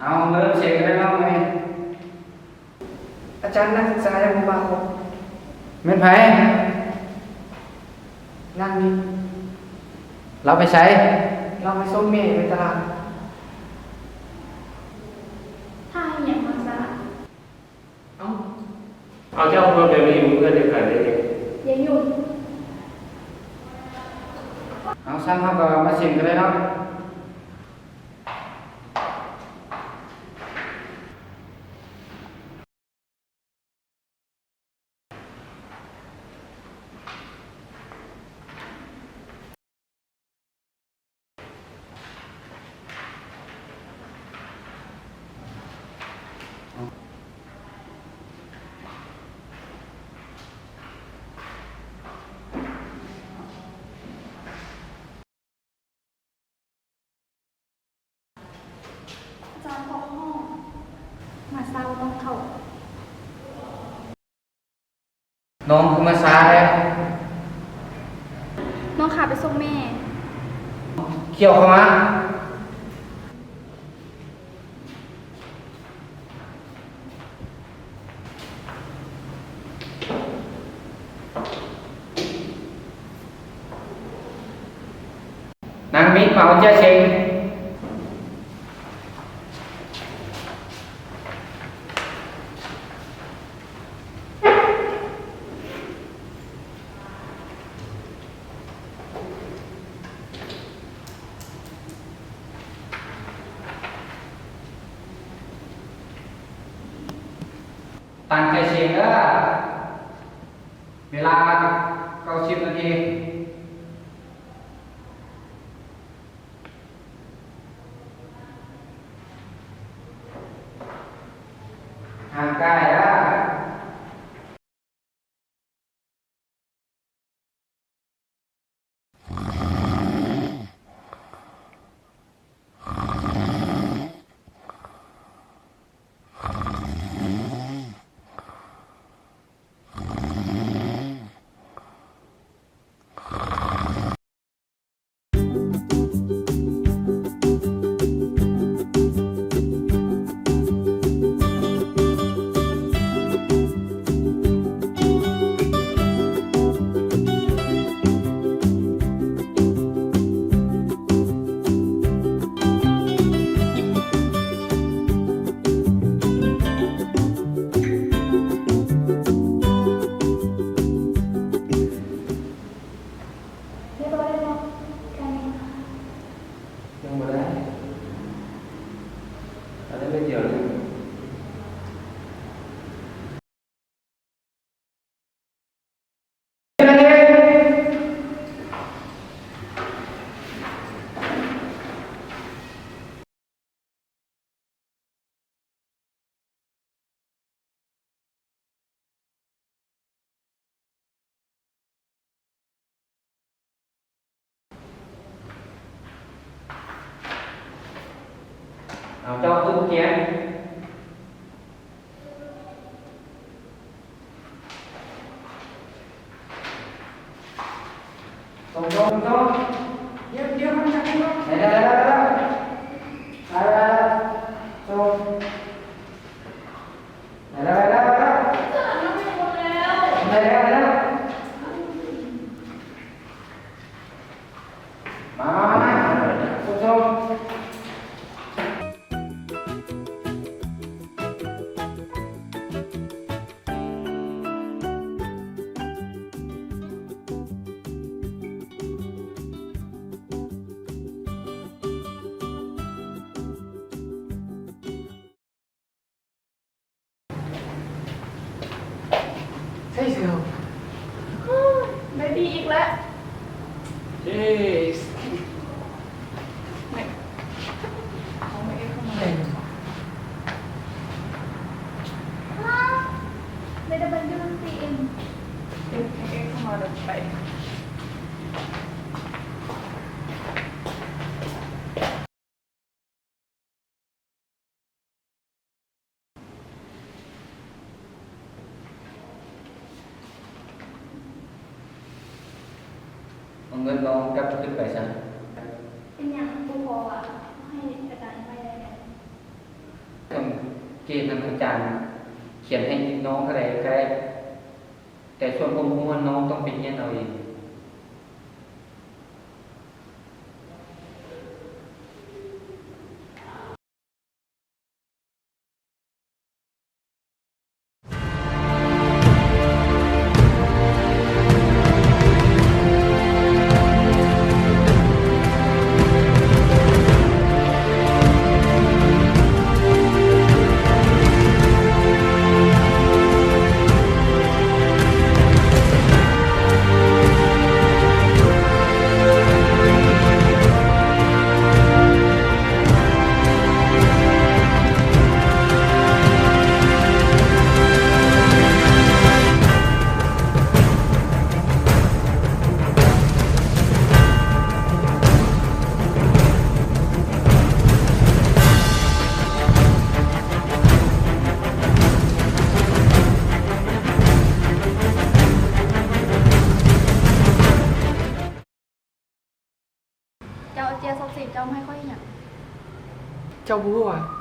ເອົາ ເລີ່ມສຽງກັນໄດ້ແລ້ວເນາະ. ອາຈານ ນັກສຶກສາຍັງບໍ່ມາຄົບ. ແມ່ນໃຜ? ນາງນິ. ລາວໄປໃສ? ລາວໄປສົ່ງແມ່ໄປຕະຫຼາດ. ຖ້າອີ່ຫຍັງມາສາ. ເອົາ ເອົາ ເຈົ້າເມືອແບບນີ້ ເມືອດຽວກັນເດ້. ຢ່າຫຍຸ້ງ. ເອົາ ຊັ້ນເຮົາກໍມາເຊັນກັນເລີຍເນາະ. ອາຈານ ຂໍເຂົ້າຫ້ອງ. ມາຊ້າບໍ່ຕ້ອງເຂົ້າ. ນ້ອງຄືມາຊ້າແທ້? ນ້ອງຂ້າໄປສົ່ງແມ່. ຂ້ຽວເຂົ້າມາ. ນາງມິດ ມາເອົາເຈ້ຍເຊັງ. ຕັ້ງໃຈເຊັງເດີ້ ເວລາເກົ້າສິບນາທີ. ຮ່າງກາຍລະ. ຮຽບຮ້ອຍແລ້ວເນາະ ການນີ້. ຍັງບໍ່ໄດ້ ອັນນັ້ນໄດ້ດຽວໜຶ່ງ. ເອົາ ເຈົ້າຂຶ້ນກຽງ. ຕົງໆ ຕົງໆ. ດຽວ ດຽວ ມັນຈະໄດ້ບໍ່? ໄດ້ແລ້ວ ໄດ້ແລ້ວ ໄດ້ແລ້ວ ໄດ້ແລ້ວ. ຕົງ. ໄດ້ແລ້ວ ໄດ້ແລ້ວ ໄດ້ແລ້ວ. ໄດ້ແລ້ວ ໄດ້ແລ້ວ. ມາ ມາ ມາ ຊົມ ຊົມ. ໃສ່ເສື້ອ ໂອ້ຍ ໄດ້ດີອີກແລ້ວ. ເຢ້ ເອົາມາເອງເຂົ້າມາ. ໄດ້ແຕ່ບັນຈຸໜັງສືເອງ. ເຮັດໃຫ້ເອງເຂົ້າມາແລ້ວໄປ. ເອົາເງິນນ້ອງກັບຄືນໄປຊະ. ເປັນຫຍັງບໍ່ພໍຫວາ? ໃຫ້ອາຈານໃໝ່ໄດ້ແລ້ວ. ເກນນັ້ນອາຈານຂຽນໃຫ້ນ້ອງເທົ່າໃດກໍໄດ້, ແຕ່ສ່ວນຄວາມຮູ້ນັ້ນນ້ອງຕ້ອງໄປຮຽນເອົາເອງ. ເຈົ້າເອົາເຈ້ຍຊອບເສກເຈົ້າມາໃຫ້ຂ້ອຍເຮັດຫຍັງ? ເຈົ້າບໍ່ຮູ້ຫວາ?